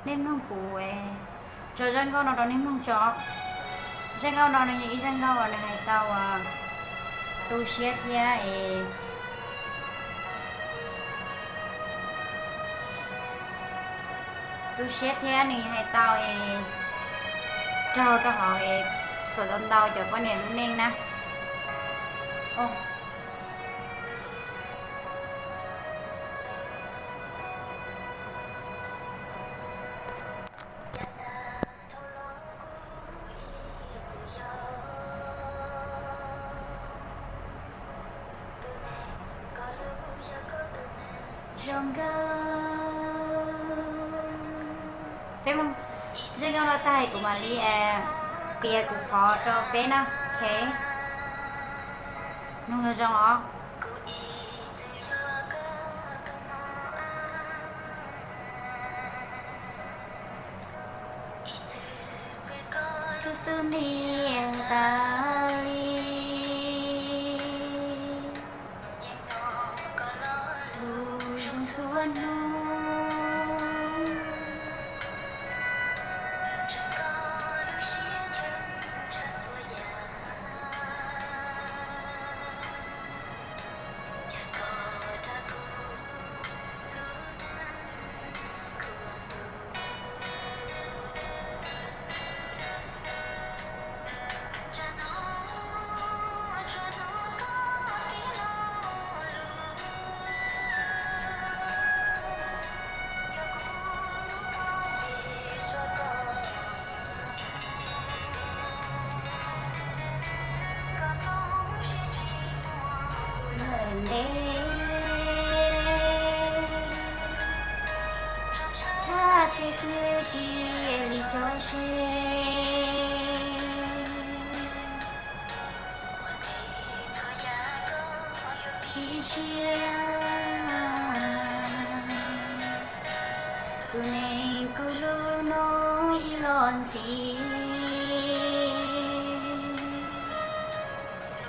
Nej mloog kuv tso zaj nkauj no rau nej mloog tso. Zaj nkauj no nws yog ib zaj nkauj uas nws hais tau tu siab thiab es tu siab thiab nws hais tau es raug rau hauv es txhua tau ntau cov poj niam lub neej na. Zoo nkauj. Peb mloog zaj nkauj no tag kuv mam li piav kuv qhov rau peb na. Mloog zoo os. Lub xub ntiag tas li, lub zoo txhua hnub. Lawm ntev, tshaj ces kwv tij li tso tseg. Ib tsiab tus neeg kuv hlub no ib los ntxiv.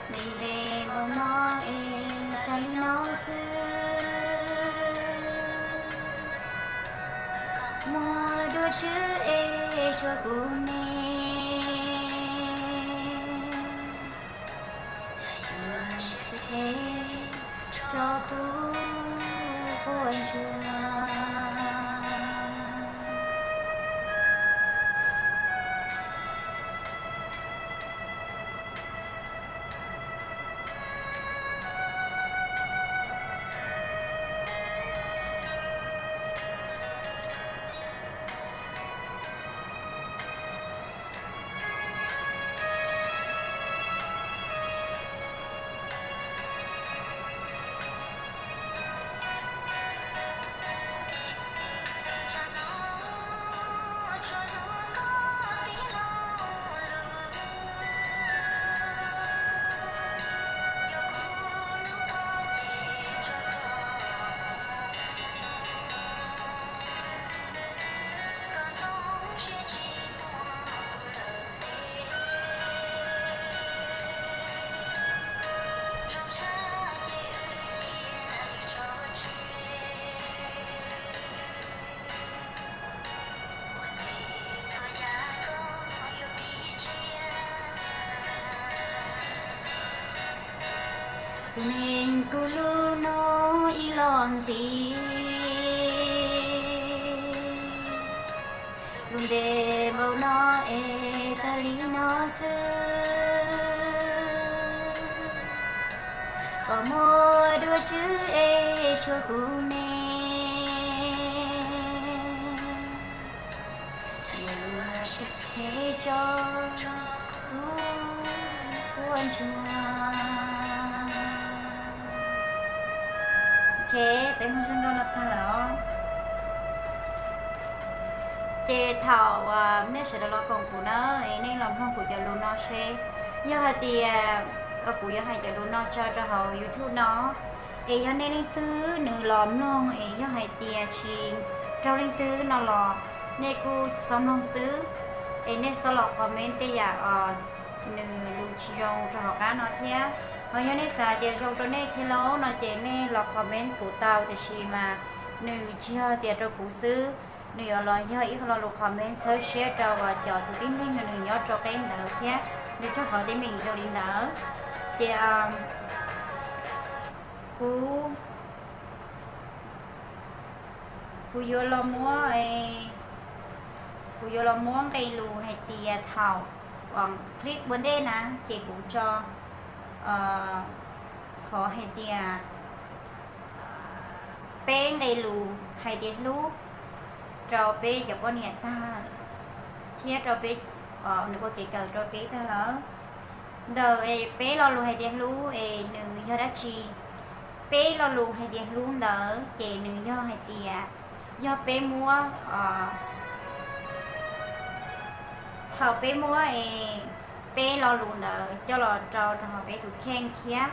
Ntev npaum no es tag li no xwb. Muaj dua tswv es tsuas kuv ne, yuav siab phem tso kuv quaj ntsuag. Tus neeg kuv hlub no ib los ntxiv. Lub ntev npaum no es tag li no xwb. Koj muaj dua tswv es tsuas kuv ne, yuav siab phem tso kuv quaj ntsuag. Ok, peb mloog zaj nkauj no tag lawm os. Ces thaum nej sawv daws los koom kuv na, es nej los mloog kuv cov lus no seb, yog hais tias kuv yuav hais cov lus no tso rau hauv YouTube no, es yog nej leej twg nws los mloog es yog hais tias tsis raug leej twg no los nej kuj txhob mloog xwb, es nej txhob los comment tej yam nws lus tsis zoo rau hauv qab no thiab. Ho yog nej xav tias zoo rau nej thiab lauj no ces nej los comment kuv tau, tiam sis mas nws tsis yog tias rau kuv xwb, nws yuav los yog ib lo lus qhov me txhawb siab rau cov tus tib neeg nws nyob rau qeb ntawd thiab nws raug qhov teeb meem zoo li ntawd. Ces kuv, kuv yuav los muab, kuv yuav los muab nqe lus hais tias thaum clip ua ntej na ces kuv tso qhov hais tias peb nqe lus hais tias hlub rau peb cov poj niam tag thiab rau peb, nws ua kev kawm rau peb tag lawm. Ntawm peb lo lus hais tias hlub es nws yog dab tsi? Peb lo lus hais tias hlub ntawd ces nws yog hais tias, yog peb muab, thaum peb muab es peb lo lus ntawd coj los rau rau hauv peb tus kheej thiab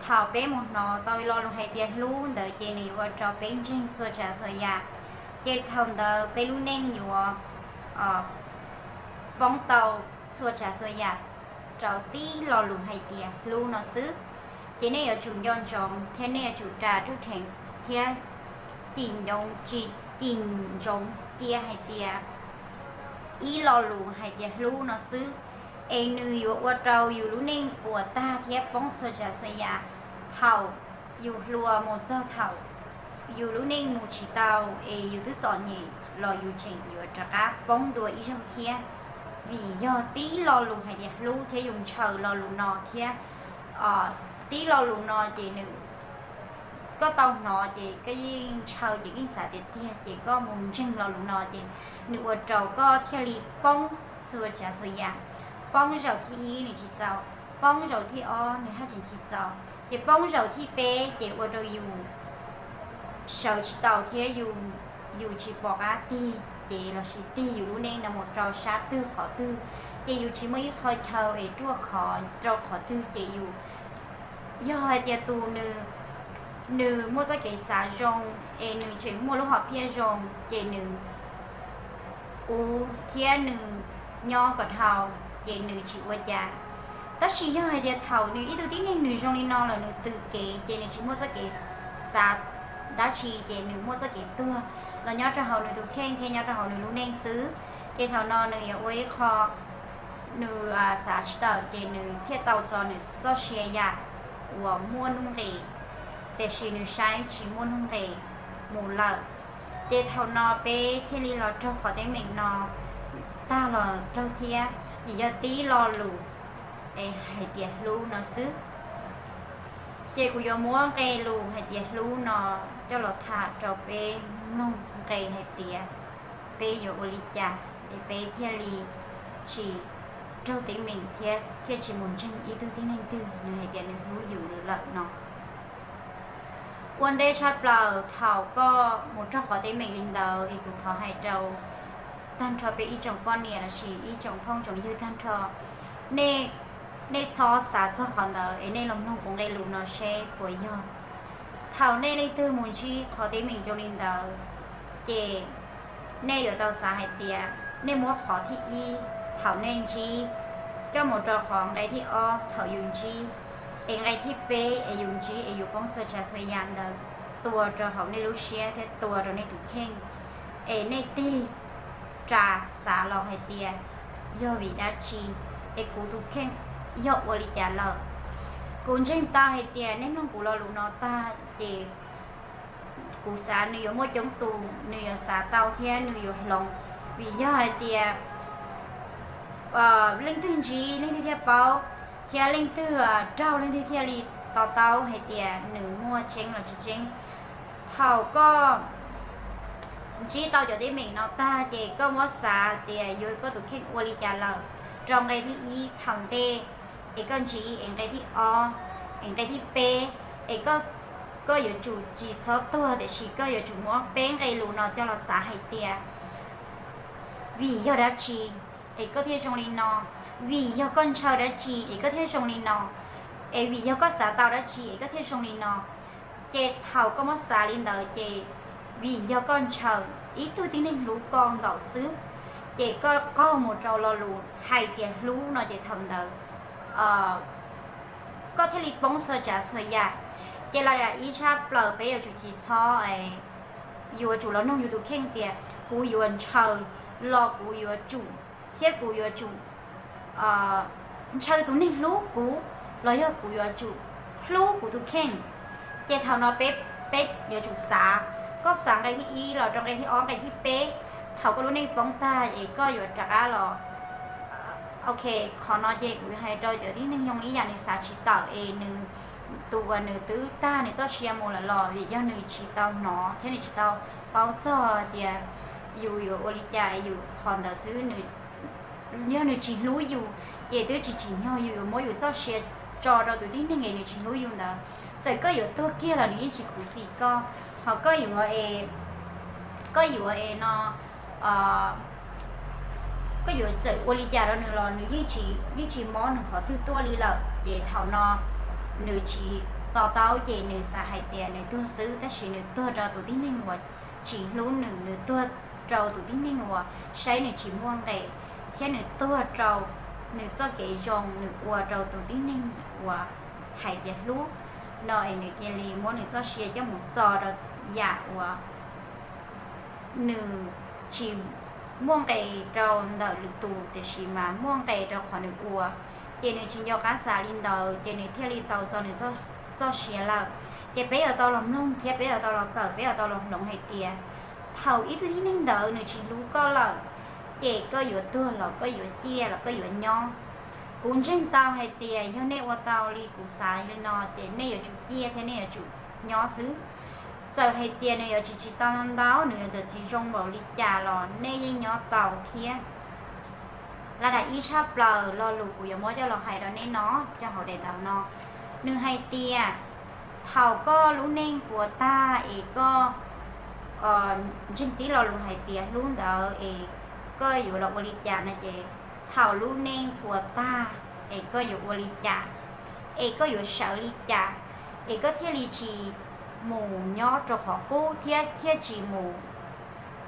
thaum peb mus hnov tau lo lus hais tias hlub ntawd ces nws yuav ua rau peb ntseeg txhua tsav txhua yam. Ces thaum ntawd peb lub neej yuav poob tau txhua tsav txhua yam rau tib lo lus hais tias hlub no xwb. Ces nej yuav tsum nco ntsoov thiab nej yuav tsum ras ruj rheev thiab cim ntsoov, cim ntsoov cia hais tias ib lo lus hais tias hlub no xwb, es nws yuav ua rau yus lub neej puas tag thiab poob txhua tsav txhua yam. Thaum yus hluas mus txog thaum yus lub neej mus tsis tau es yus twb txom nyem los yus tseem yuav rov qab poob dua ib zaug thiab, vim yog tib lo lus hais tias hlub thiab yus ntshaw lo lus no thiab. Tib lo lus no ces nws, koj tau hnov ces koj yeej ntshaw ces koj yeej xav tiag tiag ces koj mus ntseeg lo lus no ces nws ua rau koj thiaj li poob txhua tsav txhua yam. Poob zaum thib ib nws tsis txaus, poob zaum thib ob nws haj tseem tsis txaus, ces poob zaum thib peb ces ua rau yus sawv tsis tau thiab yus tsis pom qab tig ces lossis tig yus lub neej no mus rau sab twg qhov twg, ces yus tsis muaj ib qho chaw es ruaj khov rau qhov twg ces yus, yog hais tias tus nws, nws muaj txoj kev xav zoo es nws tseem muaj lub hom phiaj zoo ces nws ua thiab nws nyob kom dhau ces nws tsis ua cas. Tab sis yog hais tias thaum nws ib tug tib neeg nws zoo li no lawm nws tws kev ces nws tsis muaj txoj kev xav dab tsi ces nws muaj txoj kev tuag los nyob rau hauv nws tus kheej thiab nyob rau hauv nws lub neej xwb. Ces thaum no nws yuav ua ib qho nws xav tsis tawm ces nws thiaj tau txo nws txoj sia yam uas muaj nuj nqis, tiam sis nws saib tsis muaj nuj nqis mus lawm. Ces thaum no peb thiaj li los raug qhov teeb meem no tag los raug thiab, vim yog tib lo lus es hais tias hlub no xwb. Ces kuv yuav muab nqe lus hais tias hlub no coj los tham rau peb mloog nqe hais tias peb yuav ua li cas es peb thiaj li tsis raug teeb meem thiab thiaj tsis mus ntseeg ib tug tib neeg twg nws hais tias nws hlub yus lawm no. Ua ntej tshaj plaws thaum koj mus raug qhov teeb meem li ntawd es kuv thov hais rau tag nrho peb ib tsoom poj niam lossis ib tsoom phooj tsoom ywg tag nrho, nej, nej txhob xav txog qhov ntawd es nej los mloog kuv nqe lus no seb puas yog. Thaum nej leej twg mus ntsib qhov teeb meem zoo li ntawd, ces nej yuav tau xav hais tias nej muab qhov thib ib thaum nej ntsib coj mus rau qhov nqe thib ob thaum yus ntsib, es nqe thib peb es yus ntsib es yus poob txhua tsav txhua yam ntawd tua rau hauv nej lub siab thiab tua rau nej tus kheej, es nej tig ras xav los hais tias yog vim dab tsi es kuv tus kheej yog ua li cas lawm. Kuv ntseeg tau hais tias nej mloog kuv lo lus no tag ces kuv xav nws yuav muaj coob tus nws yuav xav tau thiab nws yuav hloov, vim yog hais tias leej twg ntsib leej twg thiaj paub, thiab leej twg raug leej twg thiaj li to taub hais tias nws muaj tseeb los tsis tseeb. Thaum koj ntsib tau cov teeb meem no tag ces koj muab xav tias yuav koj tus kheej ua li cas lawm, rau nqe thib ib thaum ntej es koj ntsib, es nqe thib ob, es nqe thib peb, es koj yuav tsum tsis txhob tuag tiam sis koj yuav tsum muab peb nqe lus no coj los xav hais tias vim yog dab tsi es koj thiaj zoo li no, vim yog koj ntshaw dab tsi es koj thiaj zoo li no, es vim yog koj xav tau dab tsi es koj thiaj zoo li no. Ces thaum koj muab xav li ntawd ces vim yog koj ntshaw ib tug tib neeg hlub koj nkaus xwb, ces koj qaug mus rau lo lus hais tias hlub no ces thaum ntawd koj thiaj li poob txhua tsav txhua yam. Ces los yam ib tshaj plaws peb yuav tsum tsis txhob yuav tsum los nug yus tus kheej tias kuv yuav ntshaw los kuv yuav tsum, thiab kuv yuav tsum ntshaw tus neeg hlub kuv los yog kuv yuav tsum hlub kuv tus kheej. Ces thaum no peb, peb yuav tsum xav, koj xav nqe thib ib los rau nqe thib ob nqe thib peb, thaum koj lub neej poob tag es koj yuav rov qab los. Ok, qhov no ces kuv hais rau cov tib neeg zoo li yam nws xav tsis tawm es nws, tus uas nws twb tag nws txoj sia mus lawm los vim yog nws tsis tau hnov thiab nws tsis tau paub txog tias yus yuav ua li cas yus qhov ntawd xwb, nws, yog nws tsis hlub yus ces twb tsis tsim nyog yus yuav muab yus txoj sia tso rau tus tib neeg es nws tsis hlub yus ntawd. Txawm koj yuav tuag kiag los nws yeej tsis khuv xim koj, ho koj yuav, koj yuav es no, koj yuav txawm ua li cas rau nws los nws yeej tsis, yeej tsis mob nws qhov twg tuaj li lawm. Ces thaum no nws tsis to taub ces nws xav hais tias nws tuag xwb, tab sis nws tuag rau tus tib neeg uas tsis hlub nws, nws tuag rau tus tib neeg uas saib nws tsis muaj nqe, thiab nws tuag rau nws txoj kev zoo nws ua rau tus tib neeg uas hais tias hlub no es nws cia li muab nws txoj sia coj mus txo rau yam uas nws tsis muaj nqe rau ntawm lwm tus tiam sis mas muaj nqe rau qhov nws ua. Ces nws tsis nco qab xav li ntawd ces nws thiaj li tau txo nws txoj sia lawm. Ces peb yuav tau los mloog thiab peb yuav tau los kawm, peb yuav tau los hloov hais tias thaum ib tug tib neeg ntawd nws tsis hlub koj lawm, ces koj yuav tuag los koj yuav ciaj los koj yuav nyob. Kuv ntseeg tau hais tias yog nej ua tau li kuv xav li no ces nej yuav tsum ciaj thiab nej yuav tsum nyob xwb. Txawm hais tias nws yuav tsis tsis tau ntau, nws yuav txawm tsis zoo npaum li cas los nej yeej nyob tau thiab. Laj dam ib tshaj plaws lo lus kuv yuav muab coj los hais rau nej no, cov hauv daim ntawv no, nws hais tias thaum koj lub neej puas tag es koj ntseeg tib lo lus hais tias hlub ntawd es koj yuav los ua li cas no ces thaum lub neej puas tag es koj yuav ua li cas, es koj yuav sawv li cas, es koj thiaj li tsis mus nyob rau qhov qub thiab thiaj tsis mus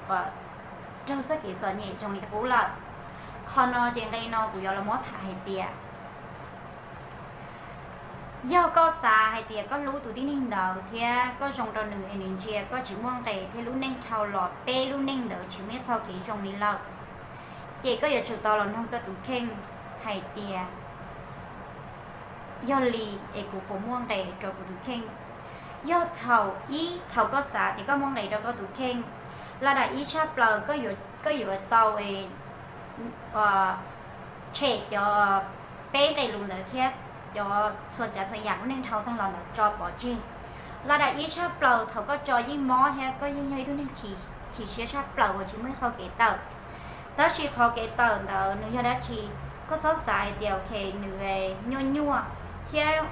raug txoj kev txom nyem zoo li qub lawm. Qhov no ces nqe no kuv yuav los muab tham hais tias yog koj xav hais tias koj hlub tus tib neeg ntawd thiab koj zoo rau nws es nws ntsia koj tsis muaj nqe thiab lub neej dhau los peb lub neej ntawd tsis muaj ib qho kev zoo li lawm, ces koj yuav tsum tau los nug koj tus kheej hais tias yog li es kuv puas muaj nqe rau kuv tus kheej. Yog thaum ib thaum koj xav tias koj muaj nqe rau koj tus kheej, laj dam ib tshaj plaws koj yuav tau tshem cov peb nqe lus ntawd thiab cov txhua tsav txhua yam lub neej dhau tag los ntawd tso pov tseg. Laj dam ib tshaj plaws thaum koj tso yeej mob thiab koj yeej yog ib tug neeg chim siab tshaj plaws uas tsis muaj ib qho kev tawm. Tab sis qhov kev tawm ntawd nws yog dab tsi? Koj txhob xav hais tias ok nws nyuaj nyuaj thiab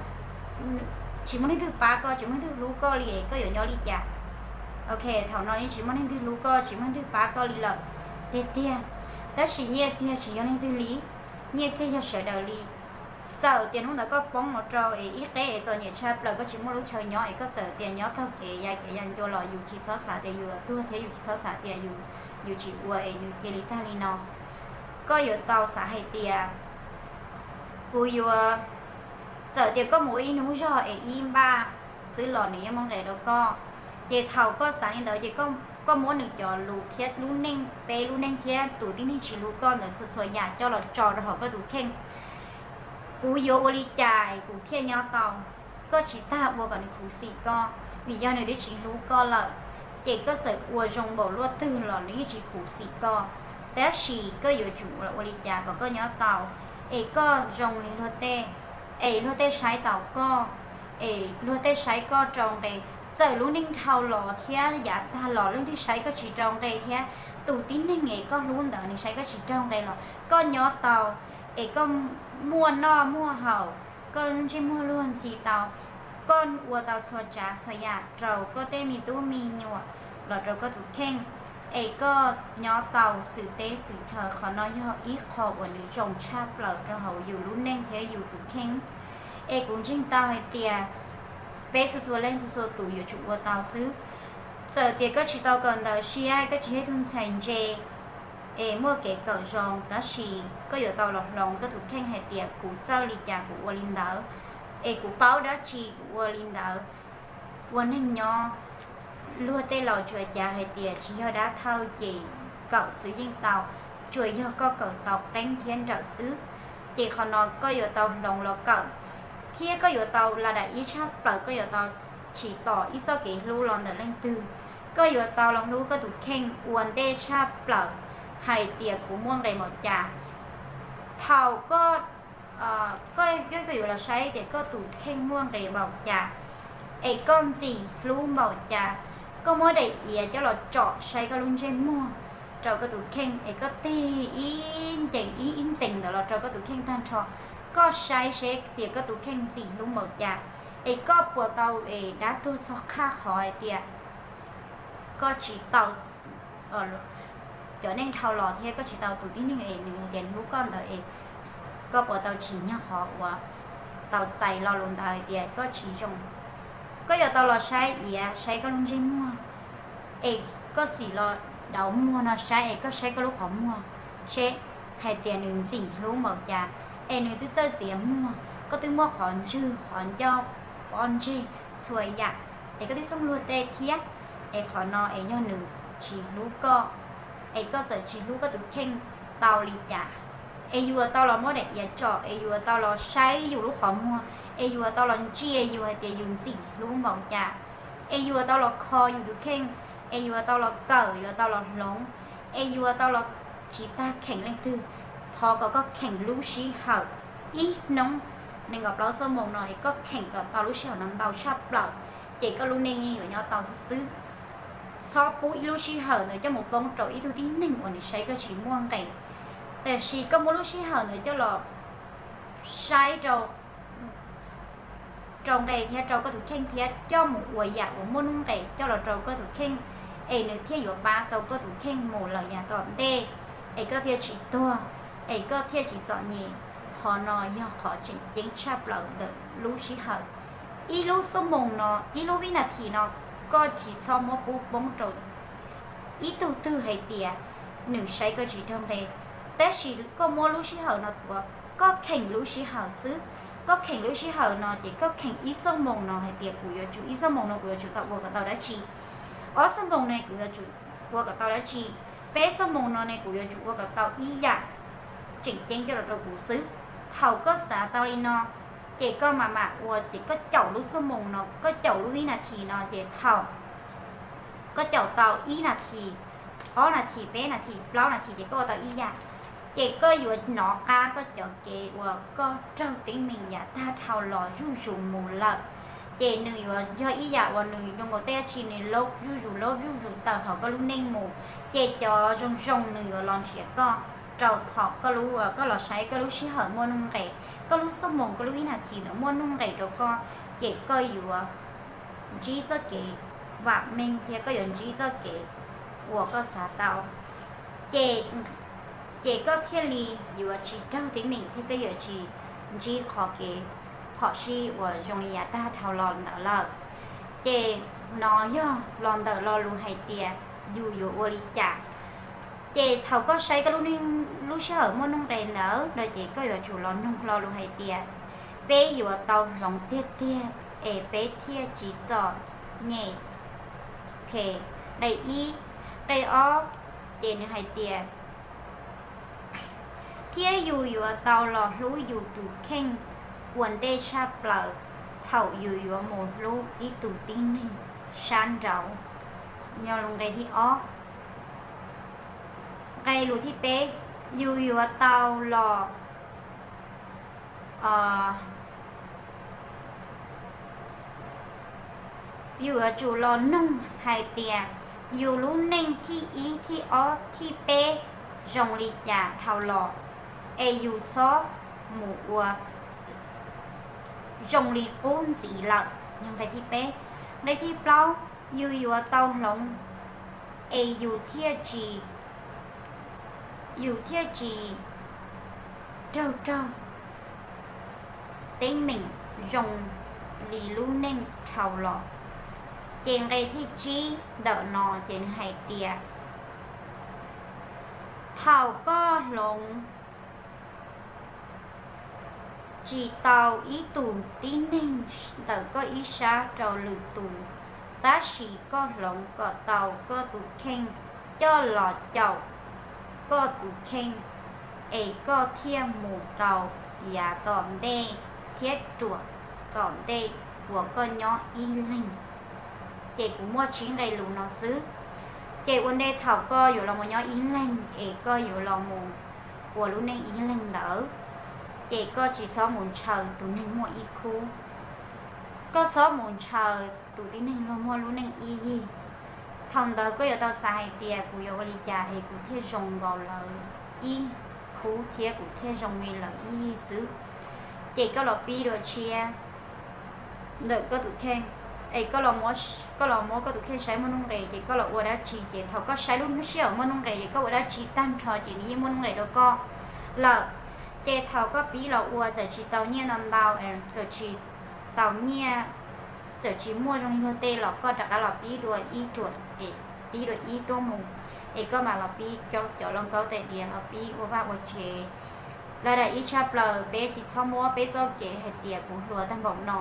tsis muaj leej twg pab koj, tsis muaj leej twg hlub koj li es koj yuav nyob li cas? Ok, thaum no yeej tsis muaj leej twg hlub koj, tsis muaj leej twg pab koj li lawm tiag tiag. Tab sis nyiaj txiag tsis yog leej twg li, nyiaj txiag yog sawv daws li. Txawm tias hnub ntawd koj poob mus rau es ib qeb es txom nyem tshaj plaws koj tsis muaj lub chaw nyob es koj txawm tias nyob taug kev ya kev ya ncua los yus tsis txhob xav tias yus yuav tuag thiab yus tsis txhob xav tias yus tsis ua es nws cia li tag li no. Koj yuav tau xav hais tias kuv yuav, txawm tias koj mus ua ib hnub zog es ib npaj xwb los nws yeej muaj nqe rau koj. Ces thaum koj xav li ntawd ces koj muab nws cov lus thiab lub neej, peb lub neej thiab tus tib neeg tsis hlub koj ntawd txhua txhua yam coj los tso rau hauv koj tus kheej. Kuv yuav ua li cas kuv thiaj nyob tau? Koj tsis tas ua kom nws khuv xim koj, vim yog nws twb tsis hlub koj lawm. Ces koj txawm ua zoo npaum luaj twg los nws yeej tsis khuv xim koj. Tab sis koj yuav tsum ua li cas kom koj nyob tau, es koj zoo li luag tej, es luag tej saib taus koj, es luag tej saib koj rau nqe. Txawm lub neej dhau los thiab yav tag los leej twg saib koj tsis rau nqe thiab tus tib neeg es koj hlub ntawd nws saib koj tsis rau nqe los koj nyob tau, es koj muaj noj muaj haus, koj ntsej muag luag ntxhi tau, koj ua tau txhua tsav txhua yam rau koj tej me tub me nyuam los rau koj tus kheej, es koj nyob tau xwm teb xwm chaw. Qhov no yog ib qho uas nws zoo tshaj plaws rau hauv yus lub neej thiab yus tus kheej. Es kuv ntseeg tau hais tias peb txhua txhua leej txhua txhua tus yuav tsum ua tau xwb. Txawm tias koj tsis tau kawm ntawv siab, koj tsis yog ib tug ntxhais ntse es muaj kev kawm zoo, tab sis koj yuav tau los hloov koj tus kheej hais tias kuv txawj li cas kuv ua li ntawd, es kuv paub dab tsi kuv ua li ntawd. Ua neeg nyob Luag tej laus tsuas cav hais tias tsis yog dab thawj ces kawm xwb yeej tau, tsuas yog koj kawm tau qeeb thiab nrawm xwb. Ces qhov no koj yuav tau hloov los kawm, thiab koj yuav tau la dam ib tshaj plaws, koj yuav tau tsis tos ib txoj kev hlub los ntawm leej twg. Koj yuav tau los hlub koj tus kheej ua ntej tshaj plaws hais tias kuv muaj nqe npaum cas. Thaum koj, koj yuav los saib tias koj tus kheej muaj nqe npaum cas, es koj ntxim hlub npaum cas, koj muab daim iav coj los tsom saib koj lub ntsej muag rau koj tus kheej, es koj tig ib ncees ib ncees ntawd los rau koj tus kheej tag nrho, koj saib seb tias koj tus kheej ntxim hlub npaum cas, es koj puas tau es dab tuag txog qhaj qhov hais tias koj tsis tau cov neeg dhau los thiab koj tsis tau tus tib neeg es nws hais tias hlub koj ntawd es koj puas tau tsim nyog qhov uas tau txais lo lus ntawd hais tias koj tsis zoo. Koj yuav tau los saib iav saib koj lub ntsej muag, es koj xim los dauv muag no saib es koj saib koj lub qhov muag seb hais tias nws ntxim hlub npaum cas, es nws twb txawj txiav muag, koj twb muab qhov ntswg qhov ncauj pob ntseg txhua yam, es koj twb thooj luag tej thiab, es qhov no es yog nws tsis hlub koj, es koj txawm tsis hlub koj tus kheej tau li cas. Es yus yuav tau los muab daim iav tsom, es yus yuav tau los saib yus lub qhov muag, es yus yuav tau los ntsia yus hais tias yus ntxim hlub npaum cas, es yus yuav tau los kho yus tus kheej, es yus yuav tau los kawm, yuav tau los hloov, es yus yuav tau los tsis tag kheem leej twg. Thov kom koj kheem lub sij hawm ib hnub nees nkaum plaub xuab moos no es koj kheem kom tau lub sij hawm no ntau tshaj plaws, ces koj lub neej yeej yuav nyob tau xwb xwb. Txhob pub ib lub sij hawm ntawd coj mus poob rau ib tug tib neeg uas nws saib koj tsis muaj nqe, tiam sis koj muab lub sij hawm ntawd coj los saib rau rau nqe thiab rau koj tus kheej thiab coj mus ua yam uas muaj nuj nqes coj los rau koj tus kheej, es nws thiaj yuav pab tau koj tus kheej mus lawm yav tom ntej, es koj thiaj tsis tuag, es koj thiaj tsis txom nyem. Qhov no yog qhov tseem ceeb tshaj plaws ntawm lub sij hawm. Ib lub xuab moos no, ib lub vib nas this no, koj tsis txhob muab pub poob rau ib tug twg hais tias nws saib koj tsis raug nqe. Tab sis koj muab lub sij hawm no tuav, koj kheem lub sij hawm xwb. Koj kheem lub sij hawm no ces koj kheem ib xuab moos no hais tias kuv yuav tsum, ib xuab moos no kuv yuav tsum tau ua kom tau dab tsi, ob xuab moos no kuv yuav tsum ua kom tau dab tsi, peb xuab moos no ne kuv yuav tsum ua kom tau ib yam tseem ceeb coj los rau kuv xwb. Thaum koj xav tau li no, ces koj mam mam ua, ces koj caum lub xuab moos no, koj caum lub vib nas this no, ces thaum koj caum tau ib nas this, ob nas this, peb nas this, plaub nas this ces koj ua tau ib yam. Ces koj yuav hnov qab koj cov kev uas koj raug teeb meem yav tag dhau los zuj zus mus lawm. Ces nws yuav yog ib yam uas nws zoo nkaus tej dab tsi nws lob zuj zus lob zuj zus tawm hauv koj lub neej mus. Ces cov zoo zoo nws yuav los nrhiav koj rau thaum koj lub, koj los saib koj lub sij hawm muaj nuj nqes, koj lub xuab moos, koj lub vib nas this ntawd muaj nuj nqes rau koj, ces koj yuav ntsib txoj kev vam meej thiab koj yuav ntsib txoj kev uas koj xav tau. Ces, ces koj thiaj li yuav tsis raug teeb meem thiab koj yuav tsis ntsib qhov kev phom sij uas zoo li yav tag dhau los ntawd lawm. Ces no yog los ntawm lo lus hais tias yus yuav ua li cas. Ces thaum koj saib koj lub, lub sij hawm muaj nuj nqes ntawd no ces koj yuav tsum los noog lo lus hais tias peb yuav tau hloov tiag tiag es peb thiaj tsis txom nyem. Nqe ib, nqe ob, ces nws hais tias thiab yus yuav tau los hlub yus tus kheej ua ntej tshaj plaws thaum yus yuav mus hlub ib tug tib neeg sab nraud. Nyob lub nqe thib ob, nqe lus thib peb, yus yuav tau los yus yuav tsum los noog hais tias yus lub neej thib ib, thib ob, thib peb zoo li cas dhau los, es yus txhob mus ua zoo li qub ntxiv lawm. Yog nqe thib peb. Nqe thib plaub, yus yuav tau hloov es yus thiaj tsis, yus thiaj tsis raug raug teeb meem zoo li lub neej dhau los. Ces nqe thib tsib ntawm no ces nws hais tias thaum koj hloov tsis tau ib tug tib neeg ntawm koj ib sab rau lwm tus, Tab sis koj hloov kom tau koj tus kheej coj los caum koj tus kheej, es koj thiaj mus tau yav tom ntej thiab ruam tom ntej uas koj nyob ib leeg. Ces kuv muaj tsib nqe lus no xwb. Ces ua ntej thaum koj yuav los mus nyob ib leeg es koj yuav los mus ua lub neej ib leeg ntawd, ces koj tsis txhob mus ntshaw tus neeg muaj ib khub. Koj txhob mus ntshaw tus tib neeg luag muaj lub neej ib yig. Thaum ntawd koj yuav tau xav hais tias kuv yuav ua li cas es kuv thiaj zoo nkaus lawv ib khub thiab kuv thiaj zoo li lawv ib yig xwb. Ces koj los pib dua tshiab ntawm koj tus kheej, es koj los muab koj tus kheej saib muaj nuj nqis, ces koj los ua dab tsi, ces thaum koj saib lub sij hawm muaj nuj nqis ces koj ua dab tsi tag nrho ces nws yeej muaj nuj nqis rau koj lawm. Ces thaum koj pib los ua txawm tsis tau nyiaj ntau ntau, txawm tsis tau nyiaj, txawm tsis muaj zoo li luag tej los koj rov qab los pib dua ib ruam, es pib dua ib tuaj mus, es koj mam los pib coj cov lauj kaub tais diav los pib ua vaj ua tsev. Lawv daim ib tshaj plaws peb tsis txhob muab peb txoj kev hais tias kuv hluas tag npaum no,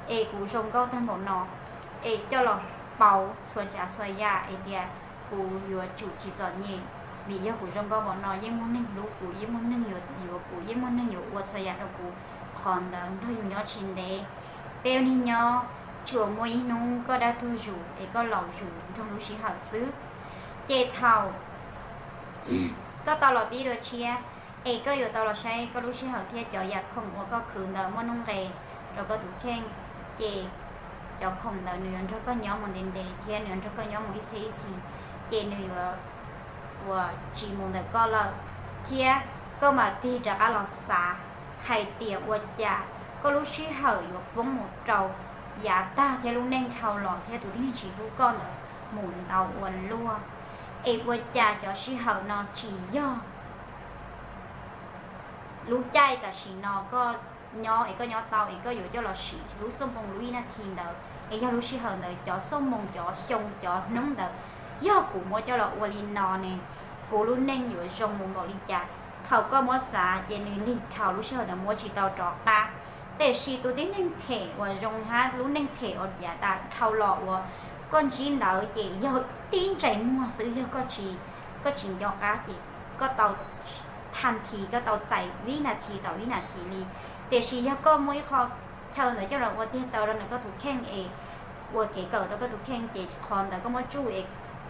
es kuv zoo nkauj tag npaum no, es coj los pauv txhua tsav txhua yam es tias kuv yuav tsum tsis txom nyem, vim yog kuv zoo nkauj npaum no yeej muaj neeg hlub kuv, yeej muaj neeg yuav yuav kuv, yeej muaj neeg yuav ua txhua yam rau kuv. Qhov ntawd nrog yus nyob tsis ntev. Peb ua neeg nyob tsuas muaj ib hnub koj dab tuag zus es koj laus zus nrog lub sij hawm xwb. Ces thaum koj tau los pib dua tshiab, es koj yuav tau los saib koj lub sij hawm thiab cov yam khoom uas koj khwv ntawd muaj nuj nqis rau koj tus kheej, ces cov khoom ntawd nws yuav nrog koj nyob mus ntev ntev thiab nws yuav nrog koj nyob mus ib txhiab ib txhis, ces nws yuav uas tsis mus ntawm koj lawm, thiab koj mam tig rov qab los xav hais tias ua cas koj lub sij hawm yuav poob mus rau yav tag thiab lub neej dhau los thiab tus tib neeg tsis hlub koj ntawd mus ntau ua luaj. Es ua cas cov sij hawm no tsis yog lub caij tam sim no koj nyob es koj nyob tau es koj yuav coj los siv lub xuaj moos lub ib nas this ntawd, es yog lub sij hawm ntawd cov xuaj moos cov xyoo cov hnub ntawd yog kuv muab coj los ua li no ne, kuv lub neej yuav zoo mus npaum li cas. Thaum koj muab xav ces nws lig dhau lub sij hawm ntawd muab tsis tau rov qab. Tiam sis tus tib neeg phem uas zoo hab lub neej phem uas yav tas dhau los uas koj ntsib ntawd ces yog tib ntsais muag xwb, yog koj tsis nco qab ces koj tau tha nthi, koj tau txais vib nas this tom vib nas this li. Tiam sis yog koj muaj ib qho chaw ntawd coj los ua tiag taw rau ntawm koj tus kheej es ua kev kawm rau koj tus kheej ces qhov ntawd koj muab tsuj es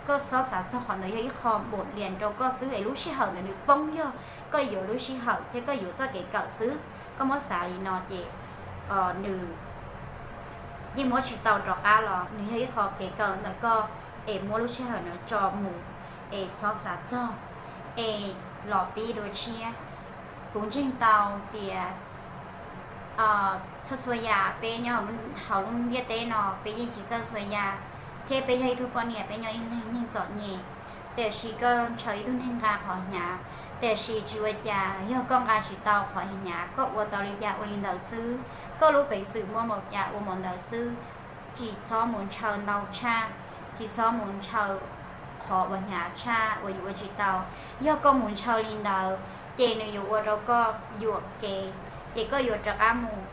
koj xob xav txog qhov ntawd yog ib qho npaum lias rau koj xwb es lub sij hawm ntawd nws poob yog koj yuav lub sij hawm thiab koj yuav txoj kev kawm xwb. Koj muab xav li no ces nws yeej muab tsis tau rov qab los nws yog ib qho kev kawm ntawm koj es muab lub sij hawm ntawd tso mus es xob xav txog es los pib dua tshiab. Kuv ntseeg tau tias txhua txhua yam peb nyob hauv lub ntiaj teb no peb yeej tsis txawj txhua yam, thiab peb yog ib tug poj niam peb nyob ib leeg yeej txom nyem. Tiam sis koj ntshaw ib tug neeg nqa qhov hnyav, tiam sis tsis ua cas, yog koj nqa tsis tau qhov hnyav koj ua tau li cas ua li ntawd xwb, koj lub peev xwm muaj npaum cas ua npaum ntawd xwb. Tsis txhob mus ntshaw ntau tshaj, tsis txhob mus ntshaw qhov uas hnyav tshaj uas yus ua tsis tau. Yog koj mus ntshaw li ntawd ces nws yuav ua rau koj yuam kev, ces koj yuav rov qab mus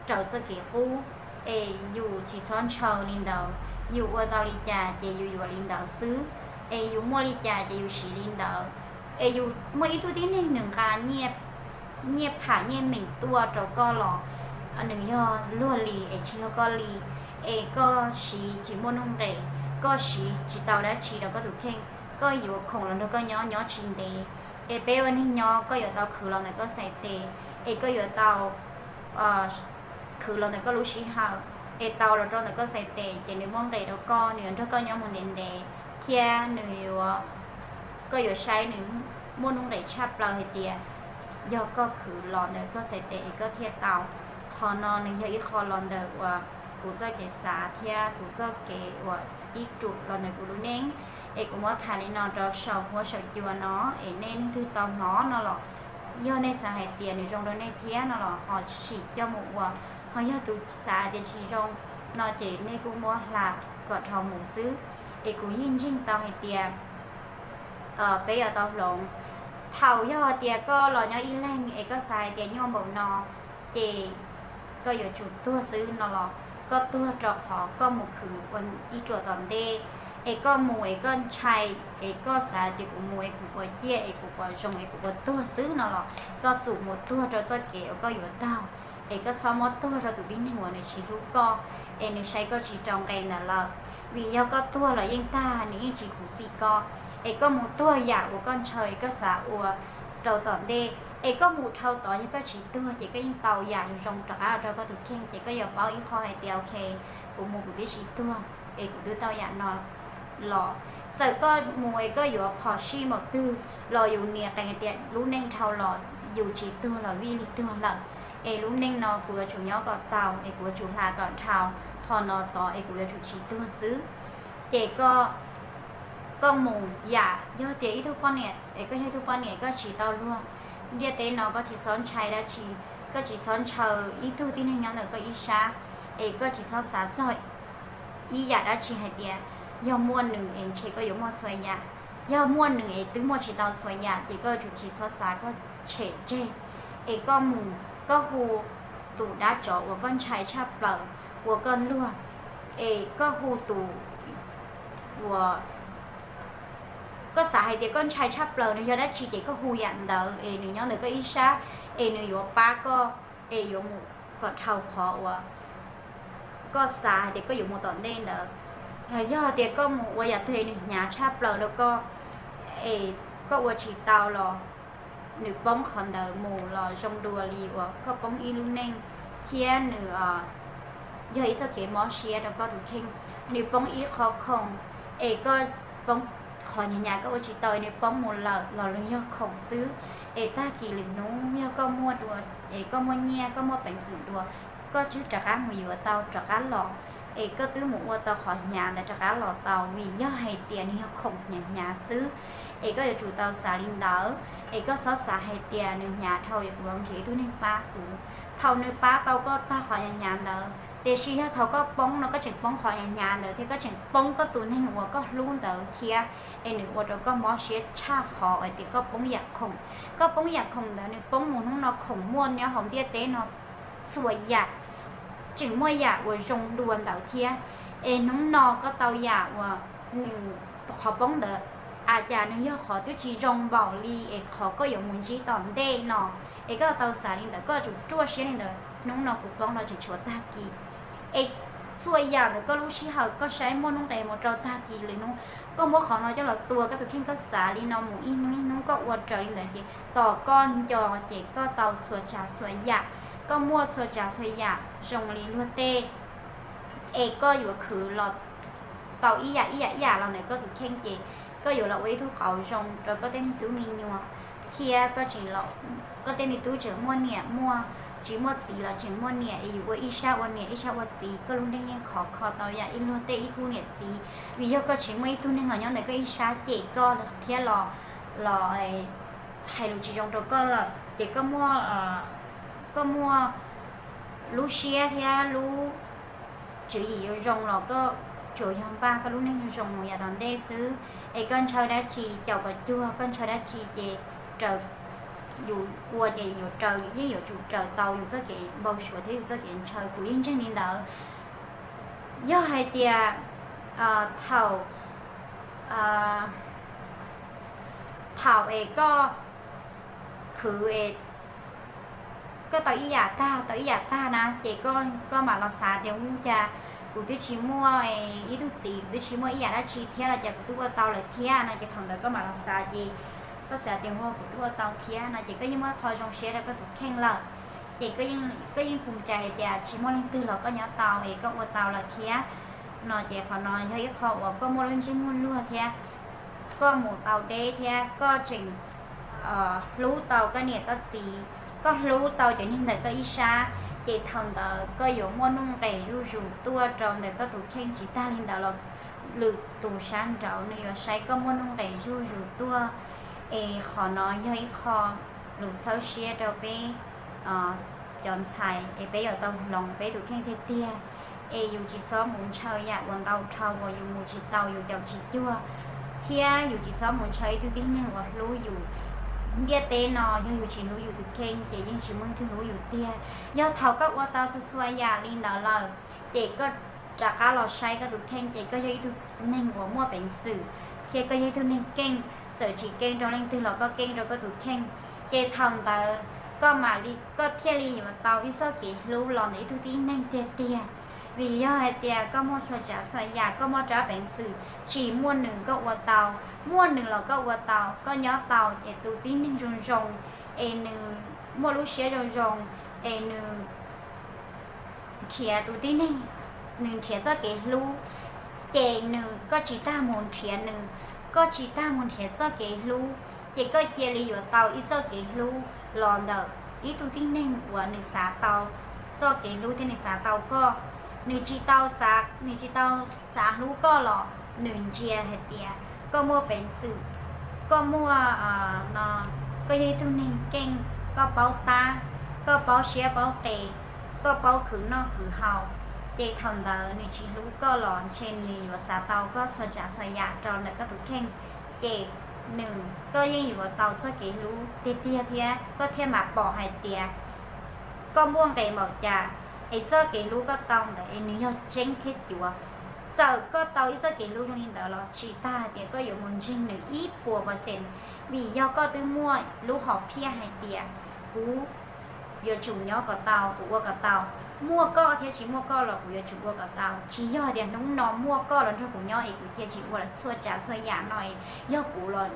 raws txoj kev qub. Es yus tsis txhob ntshaw li ntawd, yus ua tau li cas ces yus yuav li ntawd xwb, es yus muaj li cas ces yus siv li ntawd. Es yus muaj ib tug tib neeg nws nqa nyiaj pham nyiaj meem tuaj rau koj los nws yog luag li es tsis yog koj li, es koj siv tsis muaj nuj nqes, koj siv tsis tau dab tsi rau koj tus kheej, koj yuav khoom los nrog koj nyob nyob tsis ntev. Es peb ua neeg nyob koj yuav tau khwv los ntawm koj xais tes, es koj yuav tau khwv los ntawm koj lub sij hawm, es tau los rau ntawm koj xais tes ces nws muaj nqis rau koj, nws yuav nrog koj nyob mus ntev ntev, thiab nws yuav, koj yuav saib nws muaj nuj nqis tshaj plaws hais tias yog koj khwv los ntawm koj xais tes es koj thiaj tau. Qhov no nws yog ib qho los ntawm uas kuv txoj kev xav thiab kuv txoj kev uas ib ruam los ntawm kuv lub neej, es kuv muab tham li no rau saum huab saum cua no, es nej leej twg tau hnov no los yog nej xav hais tias nws zoo rau nej thiab no los ho sim coj mus ua, ho yog tus xav tias tsis zoo no ces nej kuj muab hla kom dhau mus xwb. Es kuv yeej ntseeg tau hais tias peb yuav tau hloov. Thaum yog tias koj los nyob ib leeg es koj xav hais tias nyuaj npaum no ces koj yuav tsum tuag xwb no los koj tuag rau qhov koj mus khwv ua ib ruam tom ntej, es koj mus es koj ntshai, es koj xav tias kuv mus es kuv puas ciaj es kuv puas zoo es kuv puas tuag xwb no los koj xub mus tuag rau txoj kev uas koj yuav taug, es koj txhob muab tuag rau tus tib neeg uas nws tsis hlub koj, es nws saib koj tsis rau nqe ntawd lawm. Vim yog koj tuag los yeej tag, nws yeej tsis khuv xim koj. Es koj mus tuag yam uas koj ntshaw es koj xav ua rau tom ntej, es koj mus dhau tod yog koj tsis tuag ces koj yeej tau yam zoo rov qab los rau koj tus kheej, ces koj yuav paub ib qho hais tias ok, kuv mus kuv twb tsis tuag, es kuv twb tau yam no los. Txawm koj mus es koj yuav phom sij npaum twg los yus nias qee tias lub neej dhau los yus tsis tuag los vij li tuag lawm, es lub neej no kuv yuav tsum nyob kom tau, es kuv yuav tsum hla kom dhau qhov no tod, es kuv yuav tsum tsis tuag xwb. Ces koj mus yam yog tias ib tug poj niam, es koj yog ib tug poj niam koj tsis tau luag, ntiaj teb no koj tsis txhob ntshai dab tsi, koj tsis txhob ntshaw ib tug tib neeg nyob ntawm koj ib sab, es koj tsis txhob xav txog ib yam dab tsi hais tias yog muaj nws es ntshe koj yuav muaj txhua yam. Yog muaj nws es twb muaj tsis tau txhua yam ces koj yuav tsum tsis txhob xav koj tshem tseg, es koj mus koj hu tus dab tsov uas koj ntshai tshaj plaws ua koj luag, es koj hu tus uas koj xav hais tias koj ntshai tshaj plaws nws yog dab tsi ces koj hu yam ntawd es nws nyob ntawm koj ib sab, es nws yuav pab koj, es yuav mus kom dhau qhov uas koj xav hais tias koj yuav mus tom ntej ntawd. Yog tias koj mus ua yam twg nws hnyav tshaj plaws rau koj, es koj ua tsis tau los nws poob qhov ntawd mus los zoo dua li uas koj poob ib lub neej, thiab nws yog ib txoj kev mob siab rau koj tus kheej. Nws poob ib qho khoom, es koj poob qhov hnyav hnyav koj ua tsis tau, nws poob mus lawm los nws yog khoom xwb. Es tag kis lwm hnub yog koj muaj dua, es koj muaj nyiaj koj muaj peev xwm dua, koj twb rov qab mus yuav tau rov qab los, es koj twb mus ua tau qhov hnyav ntawd rov qab los tau, vim yog hais tias nws yog khoom hnyav hnyav xwb. Es koj yuav tsum tau xav li ntawd, es koj txhob xav hais tias nws hnyav dhau es kuv yuav nrhiav ib tug neeg pab kuv. Thaum nws pab tau koj tag qhov hnyav hnyav ntawd, tiam sis yog thaum koj poob no koj tseem poob qhov hnyav hnyav ntawd thiab koj tseem poob koj tus neeg uas koj hlub ntawd thiab, es nws ua rau koj mob siab tshaj qhov hais tias koj poob yam khoom. Koj poob yam khoom ntawd nws poob mus hnub no khoom muaj nyob hauv ntiaj teb no txhua yam, tseem muaj yam uas zoo dua ntawd thiab. Es hnub no koj tau yam uas nws, qhov poob ntawd, a cas nws yog qhov twb tsis zoo npaum li es qhov koj yuav mus ntsib tom ntej no. Es koj tau xav li ntawd, koj yuav tsum ruaj siab li ntawd, hnub no kuv poob no tseem tshuav tag kis. Es txhua yam ntawm koj lub sij hawm koj saib muaj nuj nqis mus rau tag kis lwm hnub. Koj muab qhov no coj los tua koj tus kheej, koj xav li no mus ib hnub ib hnub koj ua raws li ntawd ces tos koj nco ces koj tau txhua tsav txhua yam, koj muaj txhua tsav txhua yam zoo li luag tej. Es koj yuav khwv los tau ib yam ib yam ib yam los ntawm koj tus kheej ces koj yuav los ua ib tug qauv zoo rau koj tej me tub me nyuam, thiab koj tseem, koj tej me tub tseem muaj niam muaj, tsis muaj txiv los tseem muaj niam, es yus ua ib sab ua niam ib sab ua txiv, koj lub neej yeej khov kho tau yam ib luag tej ib khub niam txiv. Vim yog koj tsis muaj ib tug neeg los nyob ntawm koj ib sab cem koj thiab los, los hais lus tsis zoo rau koj lawm ces koj muaj, koj muaj lub siab thiab lub tswv yim yuav zoo los koj tsuas yog npaj koj lub neej zoo mus yav tom ntej xwb. Es koj ntshaw dab tsi caum kom cuag, koj ntshaw dab tsi ces raws, yus ua ces yuav raws, yeej yuav tsum raws tau yus txoj kev npau suav thiab yus txoj kev ntshaw, kuv yeej ntseeg li ntawd. Yog hais tias thaum, thaum es koj khwv es koj tau ib yam tag tau ib yam tag na ces koj mam los xav tias ua cas kuv twb tsis muaj ib tug txiv, kuv twb tsis muaj ib yam dab tsi thiab los cas kuv twb ua tau lawm thiab no ces thaum ntawd koj mam los xav ces koj xav tias ua kuv twb ua tau thiab no ces koj yeej muaj qho zoo siab rau koj tus kheej lawm. Ces koj yeej pum cai hais tias tsis muaj leej twg los koj nyob tau es koj ua tau lawm thiab no ces qhov no yog ib qho uas koj muaj lub ntsej muag luag thiab koj mus tau deb thiab koj tseem hlub tau koj niam koj txiv, koj hlub tau cov neeg ntawm koj ib sab, ces thaum ntawd koj yuav muaj nuj nqis zuj zus tuaj rau ntawm koj tus kheej. Tsis tag li ntawd los lwm tus sab nraud nws yuav saib koj muaj nuj nqis zuj zus tuaj. Es qhov no yog ib qho lus txhawb siab rau peb cov ntxhais es peb yuav tau hloov peb tus kheej tiag tiag. Es yus tsis txhob mus ntshaw yam uas ntau dhau uas yus mus tsis tau yus caum tsis cuag, thiab yus tsis txhob mus ntshaw ib tug tib neeg uas hlub yus. Ntiaj teb no yog yus tsis hlub yus tus kheej ces yeej tsis muaj ib tug hlub yus tiag. Yog thaum koj ua tau txhua txhua yam li ntawd lawm ces koj rov qab los saib koj tus kheej ces koj yog ib tug neeg uas muaj peev xwm, thiab koj yog ib tug neeg keej, txawm tsis keej rau leej twg los koj keej rau koj tus kheej. Ces thaum ntawd koj mam li, koj thiaj li yuav tau ib txoj kev hlub los ntawm ib tug tib neeg tiag tiag. Vim yog hais tias koj muaj txhua tsav txhua yam, koj muaj rab peev xwm, tsis muaj nws koj ua tau, muaj nws los koj ua tau, koj nyob tau, ces tus tib neeg zoo zoo, es nws muaj lub siab zoo zoo, es nws nrhiav tus tib neeg, nws nrhiav txoj kev hlub, ces nws, koj tsis tas mus nrhiav nws, koj tsis tas mus nrhiav txoj kev hlub, ces koj cia li yuav tau ib txoj kev hlub los ntawm ib tug tib neeg uas nws xav tau txoj kev hlub thiab nws xav tau koj. Nws tsis tau xav, nws tsis tau xav hlub koj los nws ntsia hais tias koj muaj peev xwm, koj muaj, no, koj yog ib tug neeg keej, koj paub tab, koj paub siab paub qes, koj paub khwv noj khwv haus, ces thaum ntawd nws tsis hlub koj los ntshe nws yuav xav tau koj txhua tsav txhua yam rau ntawm koj tus kheej, ces nws, koj yeej yuav tau txoj kev hlub tiag tiag thiab koj thiaj mam pom hais tias koj muaj nqis npaum cas, es txoj kev hlub koj tau ntawd es nws yog tseeb thiab cuav. Txawm koj tau ib txoj kev hlub zoo li ntawd los tsis tas hais tias koj yuav mus ntseeg nws ib puas percent, vim yog koj twb muaj lub hom phiaj hais tias kuv yuav tsum nyob kom tau, kuv ua kom tau, muaj koj thiab tsis muaj koj los kuv yuav tsum ua kom tau. Tsis yog tias hnub no muaj koj los nrog kuv nyob es kuv cia tsis ua lawm, txhua tsav txhua yam no es yog kuv los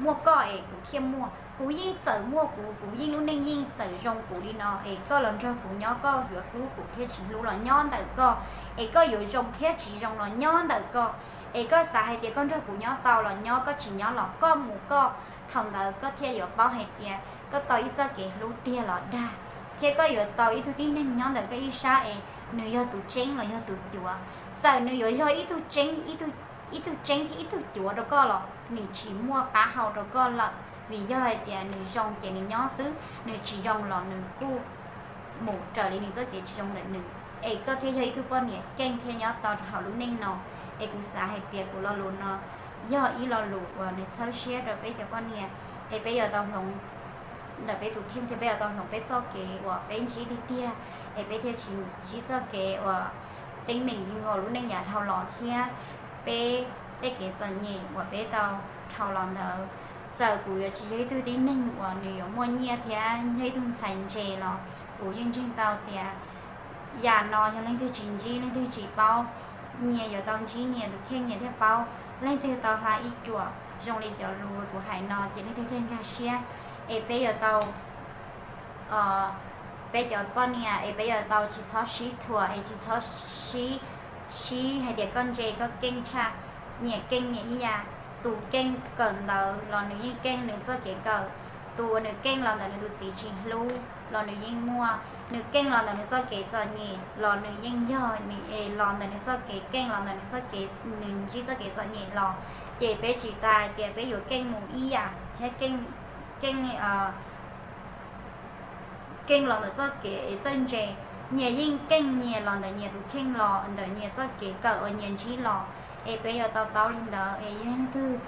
muaj koj es kuv thiaj muaj. Kuv yeej txawm muaj kuv, kuv yeej lub neej yeej txawm zoo kuv li no es koj los nrog kuv nyob, koj yuav hlub kuv thiab tsis hlub los nyob ntawm koj, es koj yuav zoo thiab tsis zoo los nyob ntawm koj, es koj xav hais tias koj nrog kuv nyob tau los nyob, koj tsis nyob los koj mus koj. Thaum ntawd koj thiaj yuav paub hais tias koj tau ib txoj kev hlub tiag los dag, thiab koj yuav tau ib tug tib neeg nyob ntawm koj ib sab es nws yog tus tseeb los yog tus cuav. Txawm nws yuav yog ib tug tseeb, ib tug tseeb thiab ib tug cuav rau koj los nws tsis muaj qab hau rau koj lawm, vim yog hais tias nws zoo ces nws nyob xwb, nws tsis zoo los nws kuj mus raws li nws txoj kev tsis zoo ntawm nws. Es koj thiaj yog ib tug poj niam keej thiaj nyob tau rau hauv lub neej no. Es kuv xav hais tias kuv lo lus no yog ib lo lus uas nws txhawb siab rau peb cov poj niam, es peb yuav tau hloov ntawm peb tus kheej thiab peb yuav tau hloov peb txoj kev uas peb ntsib tiag tiag, es peb thiaj tsis ntsib txoj kev uas teeb meem yus lub neej yav dhau los thiab peb tej kev txom nyem uas peb tau dhau los ntawd. Txawm kuv yuav tsis yog ib tug tib neeg uas nws yuav muaj nyiaj thiab yog ib tug ntxhais ntse los kuv yeej ntseeg tau tias yam no yog leej twg tsis ntsib, leej twg tsis paub, nyias yuav tau ntsib nyias tus kheej nyias thiaj paub. Leej twg tau hla ib ruam zoo li cov lus kuv hais no ces leej twg thiaj nkag siab. Es peb yuav tau, peb cov poj niam es peb yuav tau tsis txhob sib thuam es tsis txhob sib, sib hais tias koj ntse koj keej tshaj. Nyias keej nyias ib yam. Tus keej kawm ntawv los nws yeej keej nws txoj kev kawm, tus uas nws keej los ntawm nws tus txiv tsis hlub los nws yeej muaj, nws keej los ntawm nws txoj kev txom nyem los nws yeej yog, nws los ntawm nws txoj kev keej los ntawm nws txoj kev, nws ntsib txoj kev txom nyem los. Ces peb tsis tas hais tias peb yuav keej mus ib yam thiab keej, keej keej los ntawm txoj kev txawj ntse. Nyias yeej keej nyias los ntawm nyias tus kheej los ntawm nyias txoj kev kawm uas nyias ntsib los. Es peb yuav tau taub li ntawd es yog leej twg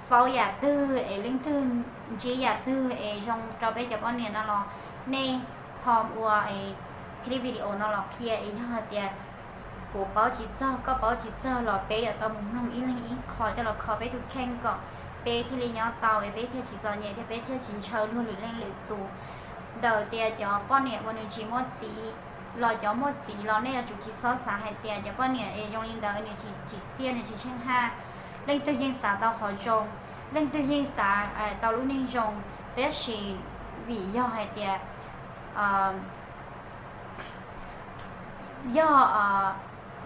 paub yam twg es leej twg ntsib yam twg es zoo rau peb cov poj niam no los nej ho ua clip video no los qhia. Es yog hais tias kuv paub tsis txog koj paub tsis txog los peb yuav tau mus mloog ib leeg ib qho coj los kho peb tus kheej kom peb thiaj li nyob tau es peb thiaj tsis txom nyem thiab peb thiaj tsis ntshaw luag lwm leej lwm tus. Ntawm tias cov poj niam uas nws tsis muaj txiv los cov muaj txiv los nej yuav tsum tsis txhob xav hais tias cov poj niam es zoo li ntawd nws tsis tsim txiaj nws tsis tsheej haj. Leej twg yeej xav tau qhov zoo, leej twg yeej xav tau lub neej zoo, tab sis vim yog hais tias yog,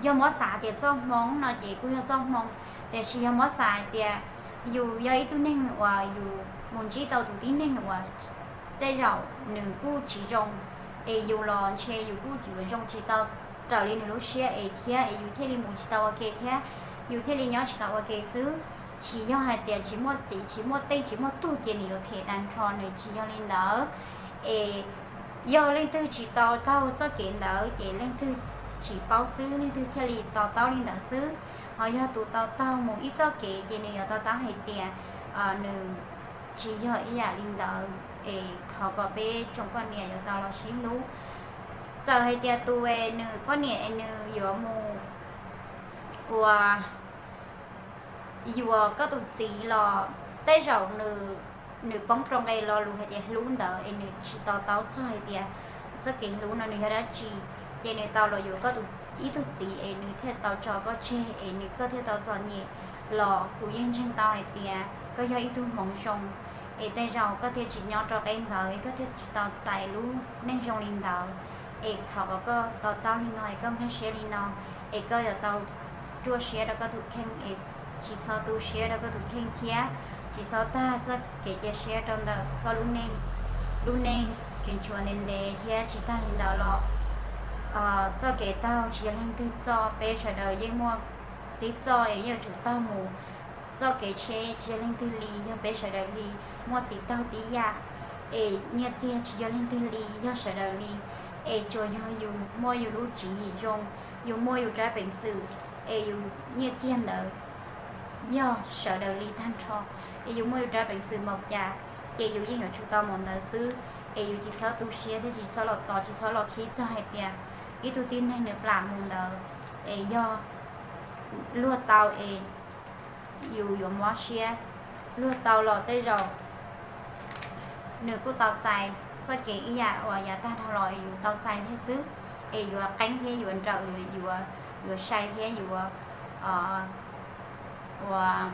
yog muab xav tias txoj hmoo no ces kuj yog txoj hmoo, tiam sis yog muab xav hais tias yus yog ib tug neeg uas yus mus ntsib tau tus tib neeg uas tej zaum nws kuj tsis zoo, es yus los ntshe yus kuj yuav zoo tsis tau raws li nws lub siab es thiab es yus thiaj li mus tsis tau ua ke thiab yus thiaj li nyob tsis tau ua ke xwb. Tsis yog hais tias tsis muaj txiv tsis muaj tej tsis muaj tug ces nws yuav phem tag nrho, nws tsis yog li ntawd. Es yog leej twg tsis to taub txoj kev ntawd ces leej twg tsis paub xwb, leej twg thiaj li to taub li ntawd xwb. Ho yog tus to taub mus ib txoj kev ces nws yuav to taub hais tias nws tsis yog ib yam li ntawd. Es thov kom peb tsoom poj niam yuav tau los sib hlub. Txawm hais tias tus es nws poj niam es nws yuav mus ua yuav koj tus txiv los tej zaum nws, nws poob rau nqe lo lus hais tias hlub ntawd es nws tsis to taub txog hais tias txoj kev hlub no nws yog dab tsi, ces nws tau los yuav koj tus, ib tug txiv es nws thiaj tau tso koj tseg es nws, koj thiaj tau txom nyem. Los kuv yeej ntseeg tau hais tias koj yog ib tug hmoov zoo, es tej zaum koj thiaj tsis nyob rau qeb ntawd es koj thiaj tsis tau txais lub neej zoo li ntawd. Es thov kom koj to taub li no es koj nkag siab li no, es koj yuav tau ruaj siab rau koj tus kheej es tsis txhob tu siab rau koj tus kheej thiab tsis txhob tag txoj kev cia siab rau ntawm koj lub neej, lub neej tseem tshuav ntev ntev thiab tsis tag li ntawd los txoj kev taug tsis yog leej twg txoj, peb sawv daws yeej muaj tib txoj es yeej yuav tsum taug mus. Txoj kev tsheb tsis yog leej twg li, yog peb sawv daws li. Muaj txiv taug tib yam, es nyiaj txiag tsis yog leej twg li, yog sawv daws li. Es tsuas yog yus muaj yus lub tswv yim zoo, yus muaj yus rab peev xwm, es yus nyiaj txiag ntawd yog sawv daws li tag nrho, es yus muaj yus rab peev xwm npaum cas, ces yus yeej yuav tsum tau npaum ntawd xwb. Es yus tsis txhob tu siab thiab tsis txhob los tos tsis txhob los khib txog hais tias ib tug tib neeg nws plam mus ntawd, es yog luag tau es yus yuav mob siab, luag tau los tej zaum nws kuj tau txais txoj kev ib yam uas yav tag dhau los es yus tau txais thiab xwb. Es yuav qeeb thiab yuav nrawm, yuav, yuav sai thiab yuav, uas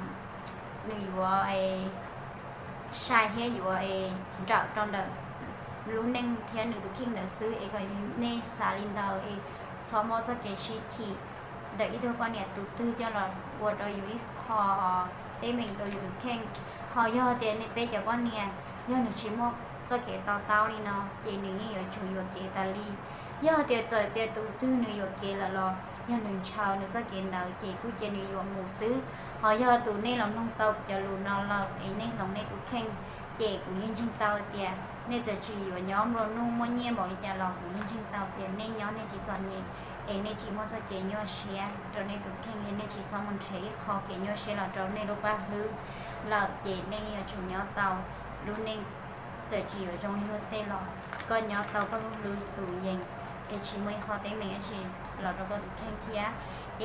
nws yuav sai thiab yuav nrawm rau ntawm lub neej thiab nws tus kheej ntawd xwb. Es kom nej xav li ntawd es txhob muab txoj kev sib chim ntawm ib tug poj niam tus twg coj los ua rau yus ib qho teeb meem rau yus tus kheej. Ho yog tias nej peb cov poj niam, yog nws tsis muaj txoj kev to taub li no ces nws yeej yuav tsum yuam kev tas li. Yog tias txawm tias tus twg nws yuam kev lawm los yog nws ntshaw nws txoj kev ntawd ces kuj cia nws yuam mus xwb. Ho yog tus nej los mloog tau cov lus no lawm es nej hloov nej tus kheej, ces kuv yeej ntseeg tau tias nej txawm tsis yuav nyob nplua nuj muaj nyiaj npaum li cas los kuv yeej ntseeg tau tias nej nyob nej tsis txom nyem, es nej tsis muaj txoj kev nyuaj siab rau nej tus kheej, es nej tsis txhob mus nrhiav ib qho kev nyuaj siab los rau nej lub paj hlwb lawm, ces nej yuav tsum nyob tau lub neej. Txawm tsis yuav zoo li luag tej los koj nyob tau koj lub hlwb tus yees, es tsis muaj ib qho teeb meem dab tsi los rau koj tus kheej thiab.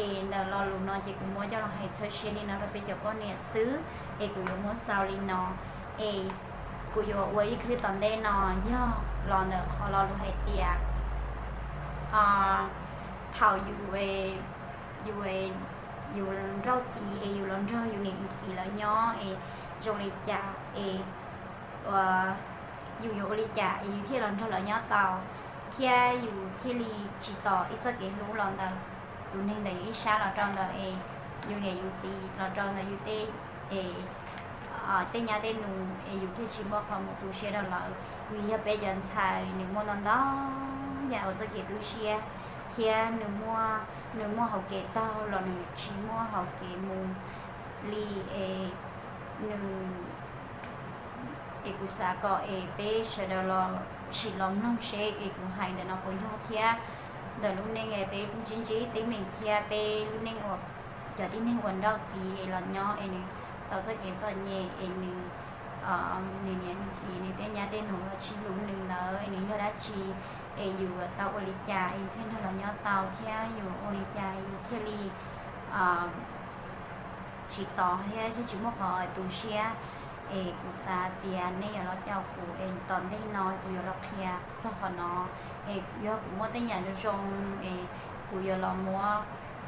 Es ntawm lo lus no ces kuv muab coj los hais txhawb siab li no rau peb cov poj niam xwb, es kuv yuav muab xaus li no. Es kuv yuav ua ib khwb tom ntej no yog los ntawm qhov lo lus hais tias thaum yus, yus, yus nrauj txiv es yus los nrog yus niam yus txiv lawv nyob es zoo li cas es yus yuav ua li cas es yus thiaj los nrog lawv nyob tau, thiab yus thiaj li tsis tos ib txoj kev hlub los ntawm tus neeg ntawm yus ib sab los rau ntawm es yus niam yus txiv los rau ntawm yus tej, es tej nyab tej nus es yus thiaj tsis muaj qhov mus tu siab rau lawv. Vim yog peb cov ntxhais nws muaj ntau ntau yam uas txoj kev tu siab, thiab nws muaj, nws muaj hauv kev taug los nws tsis muaj hauv kev mus li es nws, es kuv xav kom es peb sawv daws los sim los mloog seb es kuv hais ntawm no puas yog thiab. Ntawm lub neej es peb ntsib ntsib teeb meem thiab peb lub neej uas cov tib neeg uas nrauj txiv es los nyob es nws tau txoj kev txom nyem es nws, nws niam nws txiv nws tej nyab tej nus los tsis hlub nws ntawd es nws yog dab tsi, es yus tau ua li cas es yus thiaj nrog los nyob tau thiab yus ua li cas yus thiaj li tsis tos thiab thiaj tsis muaj qhov tu siab. Es kuv xav tias nej yuav los caum kuv es tom ntej no kuv yuav los qhia txog qhov no. Es yog kuv muaj tej yam zoo zoo es kuv yuav los muab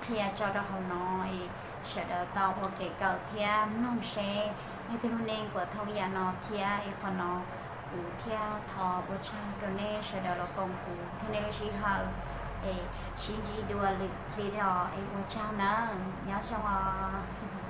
qhia tso rau hauv no es sawv daws tau ua kev kawm thiab mloog seb leej twg lub neej puas thooj yam no thiab. Es qhov no kuv thiaj thov ua tsaug rau nej sawv daws los koom kuv thiab nej lub sij hawm. Es sib ntsib dua lwm clip os, es ua tsaug nawb, nyob zoo os.